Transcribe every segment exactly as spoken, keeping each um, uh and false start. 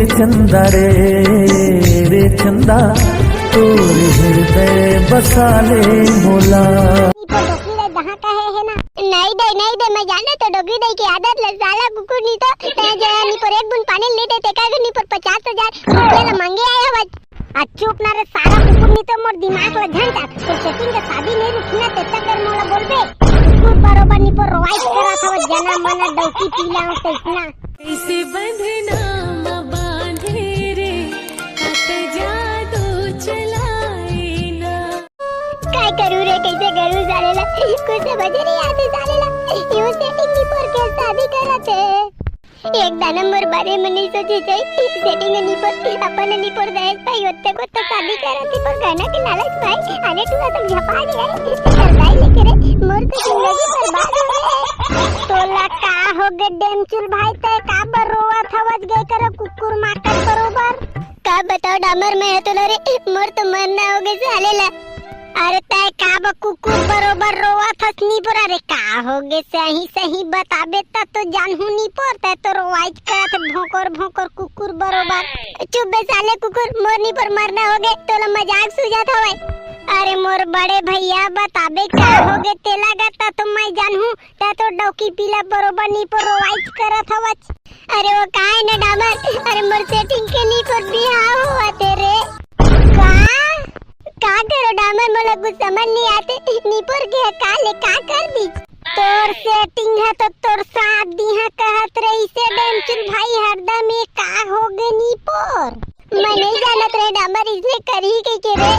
चंदा रे, रे चंदा, तोर हृदय बसा ले मोला। निपोर डोकरी रे, कहाँ का है, है ना? नहीं दे, नहीं दे, मैं जाने तो डोकरी दे की आदत ले, साला कुकुर निपोर, ते जे निपोर एक बूंद पानी ले दे, ते का निपोर पचास हजार रुपया ला मांगे आया हवच। आ चुप ना रे साला कुकुर निपोर, मोर दिमाग ला झंझट, तो सेटिंग के शादी नहीं रुकी ना, ते तक कर मोला बोलबे। कुकुर बरोबर निपोर रोवाई करत हवच, जना मना डौकी पीला हो तैसना। कैसे बंधना म बांधे रे, हाथ जादू चलाए ना। काय करूँ रे, कैसे करूँ साले ला? कुछ समझ नहीं आते साले ला। यूं सेटिंग निपोर के शादी करत हे। एक दाना मोर बारे में नहीं सोचे जाए। सेटिंग निपोर, अपन निपोर दहेज पाई होते को तो शादी करत हे, पर गहना के लालच भाई, आने टूरा तक झपा दे। सरदाई लेके रे, मोर तो जिंदगी बर्बाद हो गए। तोला का हो गे डेमचुल भाई, ते का बर रोवत हवच गे कर कुकुर माकड़ बरोबर? का बताओ डामर, मैं तोला रे, मोर तो मरना हो गे साले ला। अरे तय का ब कुकुर बरोबर रोवत हस निपोर, अरे का हो गे सही सही बताबे त तो जानहूँ निपोर, तय तो रोवाइच करत भोंकर भोंकर कुकुर बरोबर। चुप बे साले कुकुर, मोर निपोर मरना हो गे, तोला मजाक सूझत हवय। अरे मोर बड़े भैया बताबे का हो गे तेला गा त तो मैं जानहूँ, तय तो डौकी पीला बरोबर निपोर रोवाइच करत हवच। अरे वो काय न डामर, अरे मोर सेटिंग के निपोर बिहाव होवत हे रे। का? का करो डामर, मोला कुछ समझ नहीं आते। निपोर के का ले का कर दी? तोर सेटिंग है तो तोर साथ दी है कहत रही से डेमचुल भाई हरदम, ये का हो गे निपोर? मैं नहीं जानत रहे डामर इसने करी कह के रे।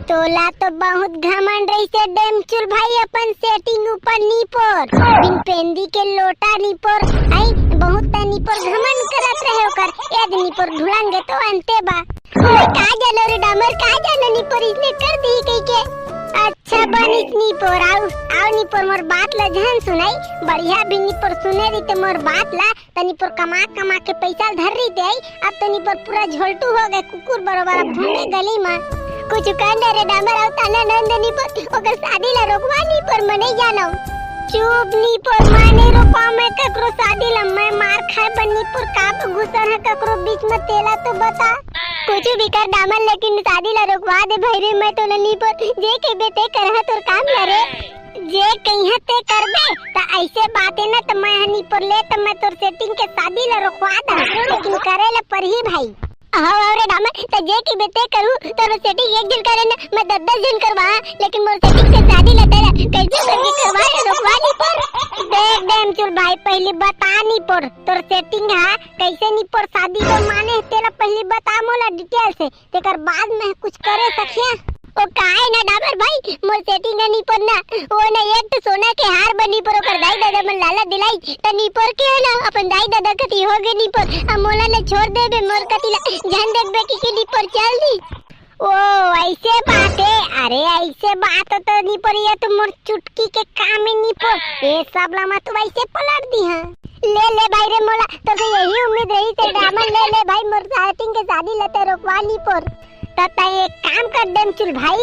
तोला तो बहुत घमंड रही से डेमचुल भाई अपन सेटिंग ऊपर निपोर, बिन पेंदी के लोटा निपोर, आई बहुत त निपोर घमंड करत रहे ओकर, यद निपोर ढुलंगे तो अंते बा। मैं का जानो रे डामर, का जानो निपोर इसने कर दी कह के। अच्छा बनिस निपोर, आओ, आओ निपोर मोर बात ल झन सुनाई, बढ़िया भी निपोर सुने रही ते मोर बात ला, त निपोर कमा कमा के पैसा धर रही ते आई, अब त निपोर पूरा झोलटू हो गए कुकुर बरोबर, अब घूमे गली में। कुछ कर ले रे डामर, आओ ताना नंद निपोर, ओकर शादी ला रोकवा निपोर, मैं नहीं जानो। चुप निपोर, मैं नहीं रोकवा मैं ककरो शादी ला, मैं मार खाए बन निपोर का घुसर है ककरो बीच में तेला तो बता। कुछ भी कर डामर, लेकिन शादी ला रोकवा दे भाई रे, मैं तो नहीं पर जे के बेटे कर है तोर काम ला रे। जे कहीं ते करबे त ऐसे बात है ना, त मैं हनी पर ले त मैं तोर सेटिंग के शादी ला रोकवा दा, लेकिन करे ला परही भाई। हाँ रे डामर, त जे के बेटे करू तोर सेटिंग एक दिन करे ना, मैं दस दस दिन करवा, लेकिन मोर सेटिंग से शादी ला तेरा कैसे करके करवा रे, रोकवा नहीं पर। देख डेमचुल भाई, पहली बता नहीं पर तोर सेटिंग है कैसे निपोर शादी बर माने हे, तेला पहली बता मोला डिटेल से, तेकर बाद मैं कुछ करे सखिया। ओ काय ना डाबर भाई, मोर सेटिंग है निपोर ना, वो ना एक तो सोना के हार बनी पर ओकर दाई ददा मन लाला दिलाई, त निपोर के है ना, अपन दाई ददा कती हो गे निपोर, अब मोला ले छोड़ देबे मोर कती ला, जन देखबे कि, कि निपोर चल दी। ओ, ऐसे बात है। अरे, ऐसे बात हो तो निपोर, ये तो मोर चुटकी के काम है निपोर। ये सब ला मैं तो वैसे पलट दी हाँ। ले, ले भाई रे मोला, तो, तो यही उम्मीद रही से डामर, ले, ले भाई मोर सेटिंग के शादी ला ते रोकवा निपोर। त तय एक काम कर डेमचुल भाई,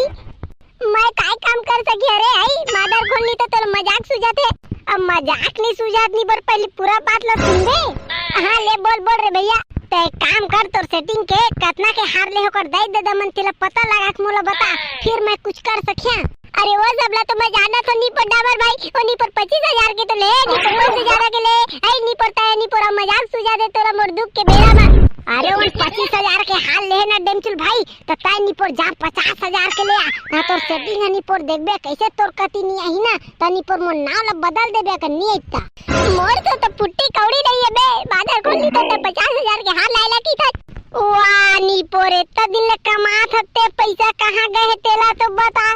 मैं काय काम कर सकी? अरे आई, मादर खोली तो तोला मजाक सूझत है। अब मजाक नहीं सूझत निपोर, पहले पूरा बात ला सुन दे। हाँ, ले बोल, बोल रे भैया। ते एक काम कर, तोर सेटिंग के कतना के हार ले होकर दाई ददा मन तेला पता लगा के मोला बता, फिर मैं कुछ कर सकिया। अरे वो सब ला तो मैं जानत हो निपोर डाबर भाई, वो निपोर पच्चीस हजार के तो ले, निपोर पाँच हजार के ले, आई निपोर ताया निपोर, अब मजाक सूझा दे तोरा मोर दुख के बेरा में। अरे वो पच्चीस हजार के हार ले ना डेमचुल भाई, त तय निपोर जा पचास हजार के ले आ, ना तोर सेटिंग है निपोर, देखबे कैसे तोर कती नहीं आई ना, त निपोर मोर नाव ला बदल देबे कर नहीं अइता। मोर तो, तो पुट्टी कौड़ी नहीं है बे, बाजार खोली तो, तो पचास हजार के हार लाए ला की था। वाह निपोर, इतना दिन ले कमात हते, पैसा कहाँ गए तेला तो बता।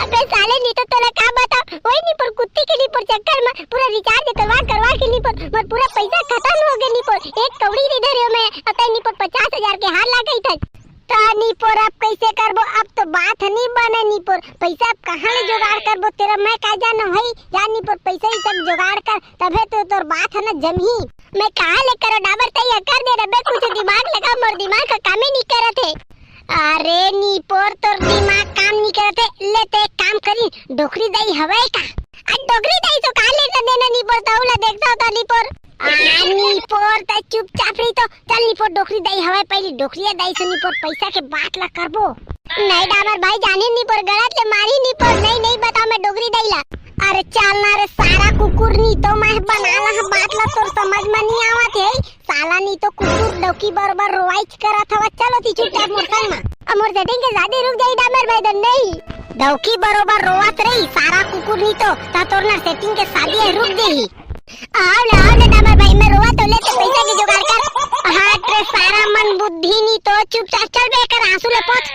अबे साले नहीं तो तोला का बता, वही निपोर कुत्ती के निपोर चक्कर में पूरा रिचार्ज करवा करवा के निपोर मोर पूरा पैसा खत्म हो गए निपोर, एक कौड़ी नहीं धरे मैं, अतः निपोर पचास हजार के हार ला गई था। त निपोर अब कैसे करबो? अब तो बात ह नी बने निपोर, पैसा अब कहाँ ले जुगाड़ करबो? तेरा मैं का जानो भाई, जा निपोर पैसा ही सब जुगाड़ कर, तभे तो तोर बात ह ना जमही। मैं कहाँ ले करो डाबर तैयार कर दे रबे, कुछ दिमाग लगा, मोर दिमाग का काम ही नहीं करत है। अरे निपोर तोर दिमाग काम नहीं करत है, ले ते एक काम करी, डोकरी दाई हवे का? आ डोकरी दाई तो कहाँ ले देना निपोर, तौला देखता होता निपोर। आ, निपोर, तैं चुपचाप रही तो। चल निपोर, डोकरी दाई हवय, पहिली डोकरिया दाई से निपोर पैसा के बात ला करबो। नहीं डामर भाई, जाने निपोर, गलत ले मारी निपोर, नहीं, नहीं बताओ मैं डोकरी दाई ला। अरे चल ना रे सारा कुकुर, नी तो मैं बना ला बात ला, तोर समझ में नहीं आवत हे। साला नी तो कुकुर डौकी बरोबर रोवाइच करत हवय। चलो ती चुपचाप मोर संग मा। अब मोर setting के शादी रुक जाही डामर भाई, तो नहीं। डौकी बरोबर रोवत रही सारा कुकुर, नी तो ता तोर ना setting के शादी हे रुक जाही। आव ले, आव ले डामर भाई, मैं रोवत हंव, ले ते पैसा के जुगाड़ कर। हट रे सारा मन बुद्धि नी तो, चुपचाप चल बे कर आंसू ले पोंछ।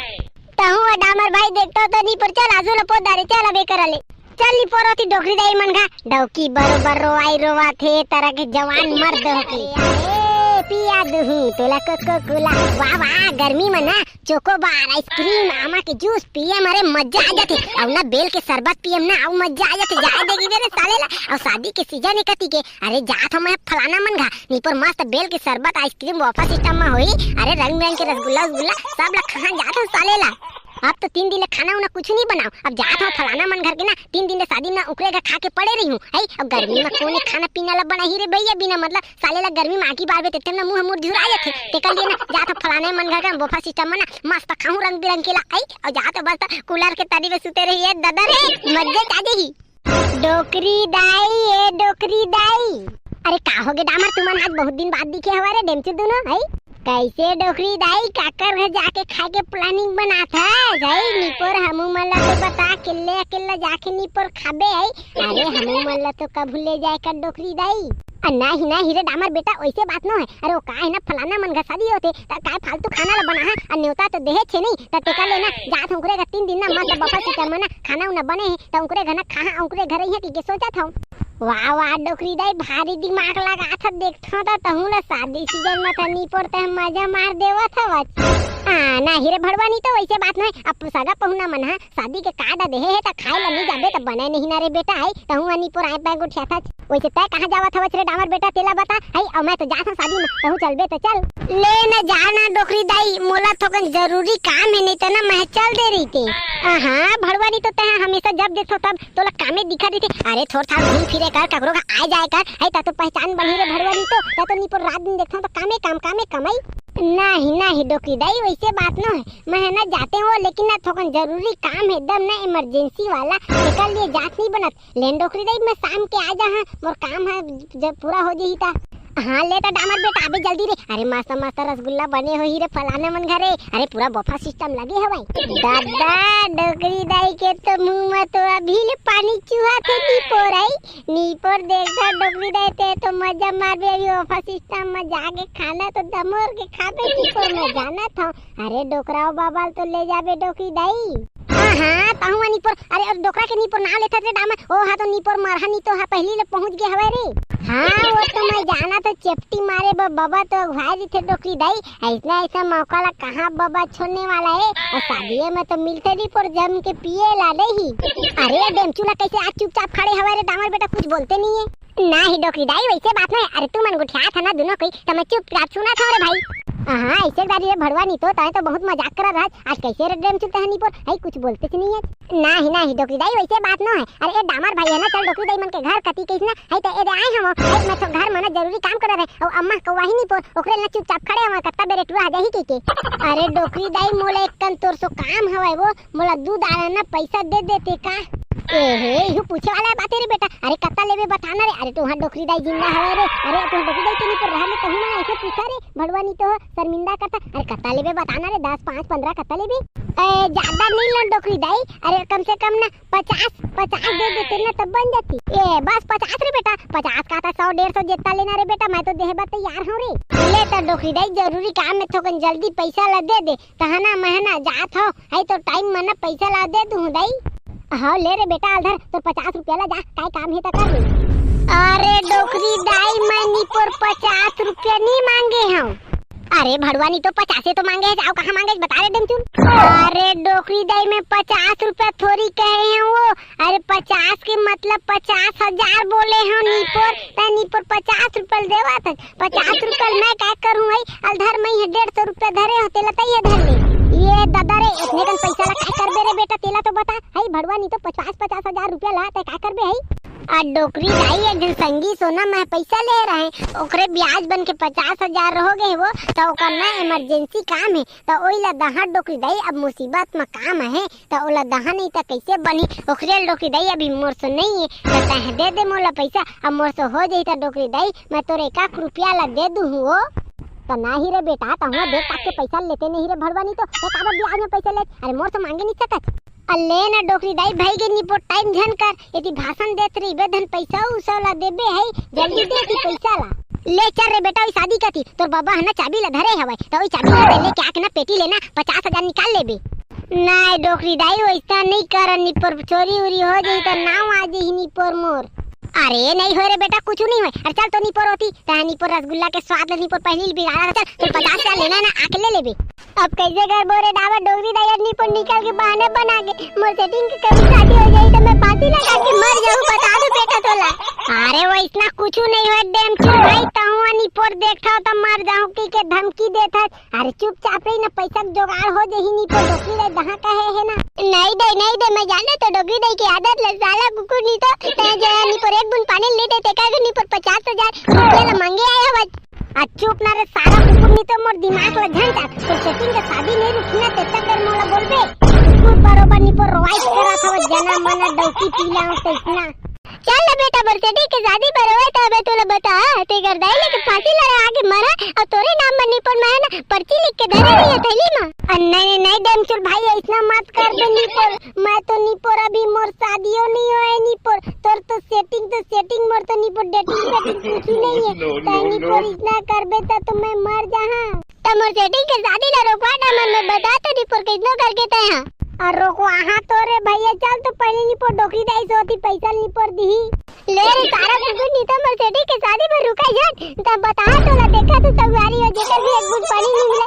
तहूं ह डामर भाई देखता तो नहीं, पर चल आंसू ले पोंछ डारे, चल अबे कर ले। चल निपोर, ओती डोकरी दाई मन घा। डौकी बरोबर रोवाई रोवत हे, तरह के जवान मर्द हो के। ए, पिया दुहूं तोला कोको कोला। वाह, वाह, गर्मी में ना chocobar, ice cream, आमा के juice पिए म अरे मजा आ जाथे। अउ ना बेल के शरबत पिए म ना, अउ मजा आ जाथे। जाए देगी रे साले ला। अउ शादी के season हे कती के, अरे जात हंव मैं फलाना मन घा, निपोर मस्त बेल के शरबत, ice cream, buffet system म होही। अरे रंग बिरंग के रसगुल्ला उसगुल्ला सब ला खाहन जात हंव साले ला। अब तो तीन दिन ले खाना उना कुछ नहीं बनाव। अब जात हंव फलाना मन घर के ना, तीन दिन ले शादी में ना उकरे घर खा के पड़े रही हूँ, है? अब गर्मी में कोन खाना पीना ला बनाही रे भैया, बिना मतलब साले ला गर्मी में आगी बारबे तेते ना मुंह मुर झुरा जाथे। तेकर लिए ना जात हंव फलाना मन घर का buffet system में ना मस्त खाहूं रंग बिरंग के ला, है? अउ जात हंव बस cooler के तरी में सुते रही है ददा रे, मजे आ जाही। डोकरी दाई, ए डोकरी दाई। अरे का होगे डामर, तुमन आज बहुत दिन बाद दिखे हवा रे डेमचू दुनो, है? कैसे डोकरी दाई, काकर घर जाके खाए के planning बनात हस? है निपोर, हमू मन ला तो बता, अकेल्ले अकेल्ला जाके निपोर खाबे, है? अरे हमू मन ला तो कभू ले जाए कर डोकरी दाई। आ, नहीं, नहीं रे डामर बेटा, वैसे बात नो है। अरे वो का है ना, फलाना मन घर शादी होथे, त काय फालतू खाना ला बनाहा, अउ नेवता तो देहे छे नहीं, त तेकर ले ना जात हंव उकरे घर तीन दिन ना, मस्त buffet system में ना खाना उना बने हे, त उकरे घर ना खाहा, उकरे घर रहिहा कहिके सोचत हंव। वाह, वाह, डोकरी दाई भारी दिमाग लगात हस, देखथंव त तहूं ला शादी season में त निपोर तैं मजा मार देवत हवस। आ, नहीं रे भड़वा, नी तो वैसे बात नहीं, अब सगा पहुना मन हा शादी के card देहे हे त खाए ला नहीं जाबे त बने नहीं ना रे बेटा, है? तहूं ह निपोर आए पैर गोठियाथस। वैसे तैं कहाँ जावत हवस रे डामर बेटा, तेला बता, है? अउ मैं तो जात हंव शादी में, तहूं चलबे त चल। ले न जा ना डोकरी दाई, मोला थोकन जरूरी काम हे, नहीं त ना मैं चल दे रहितेंव। हाँ, भड़वा नी तो तैं ह हमेशा जब देखथंव तब तोला कामे दिखत रहिथे। अरे थोर थार घूम फिरे कर, ककरो का आए जाए कर, है त तो पहचान बनही रे भड़वा नी तो, तैं तो निपोर रात दिन देखथंव त कामे काम, कामे कमाई। नहीं, नहीं डोकरी दाई, वैसे बात नो है। मैं ह ना जात हंव, लेकिन ना थोकन जरूरी काम हे, एकदम ना emergency वाला, तेकर लिए जात नहीं बनत। ले न डोकरी दाई, मैं शाम के आ जाहूं, मोर काम ह जब पूरा हो जाही त। हाँ, ले त डामर बेटा, आबे जल्दी रे। अरे मस्त मस्त रसगुल्ला बने होही रे फलाना मन घरे। अरे पूरा buffet system लगे हवय। ददा, डोकरी दाई के तो मुंह में तो अभी ले पानी चुहाथे निपोर, है? निपोर देखा डोकरी दाई, तैं तो मजा मारबे अभी buffet system में जाके खाना तो दमोर के खाबे निपोर, मैं जानत हंव। अरे डोकरा ओ बाबा ल तो ले जाबे डोकरी दाई। हाँ, हाँ, तहूं ह निपोर, अरे अउ डोकरा के निपोर नाव लेथस रे डामर, ओ हा तो निपोर मरहा नी तो हा पहिली ले पहुंच गे हवय रे। हाँ, वो तो मैं जानत हंव, चेपटी मारे बर बबा तो अघुवाए रहिथे डोकरी दाई, अइसना अइसना मौका ला कहाँ बबा छोड़ने वाला हे, अउ शादिये में तो मिलथे निपोर जम के पिए ला नहीं। अरे डेमचू ला, कैसे आज चुपचाप खड़े हवय रे डामर बेटा, कुछ बोलते नहीं है। नहीं डोकरी दाई, वैसे बात नहीं। अरे तुमन गोठियाथव ना दुनो कोई, त मैं चुपचाप सुनत हंव रे भाई। हाँ, ऐसे दारी रे भड़वा नी तो, तैं तो बहुत मजाक करत रहस। आज कैसे रे डेमचू तैं ह निपोर, है कुछ बोलतेच नहीं है। नहीं, नहीं डोकरी दाई, वैसे बात नो है। अरे ए डामर भाई ह ना, चल डोकरी दाई मन के घर कती कहिस ना, है त ए दे आए हंव, है मैं तो घर म ना जरूरी काम करत रहेंव, अउ अम्मा कौवाही निपोर, ओकरे ल ना चुपचाप खड़े हंव, कत्ता बेर टुरा आ जाही कहिके। अरे डोकरी दाई, मोला एक कन तोर सो काम हवय वो, मोला दू दाना ना पैसा दे देते का? ए हे, इहू पूछे वाला बात हे रे बेटा। अरे कत्ता लेबे बता ना रे। अरे तुंहर डोकरी दाई जिंदा हवय रे। अरे तुंहर डोकरी दाई के निपोर रहत ले तहूं मन ऐसे पूछा रे, भड़वा नी तो शर्मिंदा करथा। अरे कत्ता लेबे बता ना रे, दस, पाँच, पन्द्रह कत्ता लेबे? ए, ज्यादा नहीं लो डोकरी दाई, अरे कम से कम ना पचास, पचास दे देते ना तब बन जाती। ए बस पचास रे बेटा, पचास का त सौ डेढ़ सौ जितना लेना रे बेटा, मैं तो देहे बर तैयार हंव रे। ले त डोकरी दाई, जरूरी काम में थोकन जल्दी पैसा ला दे दे, तहना महना जात हंव, है तो टाइम म ना पैसा ला दे दूं दाई। हव ले रे बेटा, आल धर तोर पचास रुपया ला, जा काय काम हे त कर ले। अरे डोकरी दाई, मैं निपोर पचास रुपया नी मांगे हंव। अरे भड़वा नी तो पचासे तो मांगे हे, अउ कहाँ मांगे हे बता रे डेमचुन। अरे डोकरी दाई, मैं पचास रुपया थोरी कहे हंव वो, अरे पचास के मतलब पचास हजार बोले हंव निपोर, तैं निपोर पचास रुपया ल देवत हस। पचास रुपया ल मैं का करहूं है, आल धर मैं ह डेढ़ सौ रुपया धरे हंव, तेला तैं ह धर ले। ए ददा रे, इतने कन पैसा ला काय करबे रे बेटा, तेला तो बता। है भड़वा नहीं तो पचास पचास हजार रुपया ला, तै का करबे हई? आ डोकरी दाई, एक झन संगी सोना मैं पैसा ले रहे, ओकरे ब्याज बन के पचास हजार हो गए वो, त ओकर ना इमरजेंसी काम है, त ओइला दहा डोकरी दाई, अब मुसीबत में काम है, त ओला दहा नहीं त कैसे बनी? ओकरे डोकरी दाई अभी मोर सो नहीं है, त तह दे दे मोला पैसा, अब मोर सो हो जाई त डोकरी दाई, मैं तोरे एक आख रुपया ला दे दूँ हो। त नाही रे बेटा, तहुआ देख ताक के पैसा लेते नहीं रे भड़वा नहीं तो, ते काबर ब्याज में पैसा ले? अरे मोर से मांगे नहीं सकत। अ ले ना डोकरी दाई, भाई के निपोर टाइम झन कर, यदि भाषण देत रहिबे धन पैसा उसा ला देबे है, जल्दी दे ती पैसा ला। ले चल रे बेटा, ओई शादी कती, तोर बाबा ह ना चाबी ला धरे हवय, त ओई चाबी ला दे, लेके आके ना पेटी ले ना पचास हजार निकाल लेबे। नहीं डोकरी दाई, वैसा नहीं कर, निपोर चोरी उरी हो जाई त नाव आ जाई निपोर मोर। अरे नहीं होय रे बेटा, कुछ नहीं होय। अरे चल तो निपोर होती, तह निपोर रसगुल्ला के स्वाद ले निपोर पहली बिगाड़ा, चल तू पचास हजार लेना ना, आके ले लेबे। अब कैसे करबो रे डाबर डोकरी दाई, निपोर निकल के बहाना बना के मोर सेटिंग के कभी शादी हो जाई त मैं फांसी लगा के मर जाऊं, बता दो बेटा तोला। अरे वैसना कुछ नहीं होय डेमचुर भाई, तहुआ निपोर देखता हो त मर जाऊं की के धमकी देता। अरे चुपचाप रही ना, पैसा के जुगाड़ हो जाही, निपोर डोकरी दाई दहा कहे है ना। नहीं दे, नहीं दे, मैं जाने तो डोकरी दाई की आदत ले, साला कुकुर नहीं तो, ते जो है निपोर एक बूंद पानी ले दे, ते का निपोर पचास हजार रुपया ला मांगे आया बस। आ चुप ना रे साला कुकुर, नहीं तो मोर दिमाग ला झंझट, तो सेटिंग के शादी नहीं रुकी ना, ते तक देर मोला बोलबे। कुकुर बरोबर निपोर रोवाई करा था, वो जना मना डौकी पीला हो तैसना। चल ना बेटा, मोर सेटिंग के शादी बरोबर था, मैं तोला बता, ते कर दाई लेके फांसी लगा आगे मरा, और तोरे नाम में निपोर मैं ना पर्ची लिख के धरे रही है थैली में। अ, नहीं, नहीं, नहीं, डेमचुर भाई, ऐसना मत कर दे निपोर। मैं तो निपोर, अभी मोर शादियों नहीं होए निपोर। तोर तो सेटिंग तो सेटिंग, मोर तो निपोर डेटिंग वेटिंग कुछ नहीं है। तै निपोर ऐसना करबे त तो मैं मर जाहा। त मोर सेटिंग के शादी ला रोकवा डामन, मैं बता तो निपोर कैसनो करके तै हा। अ, रोकवा हाँ तो रे भैया, चल तो पहले निपोर डोकरी दाई से होती पैसा निपोर दिही। ले रे सारा कुकुर, नहीं तो मोर सेटिंग के शादी में रुका जात, तब बता तोला, देखा तो संगवारी हो, जेकर भी एक बूंद पानी नहीं मिला,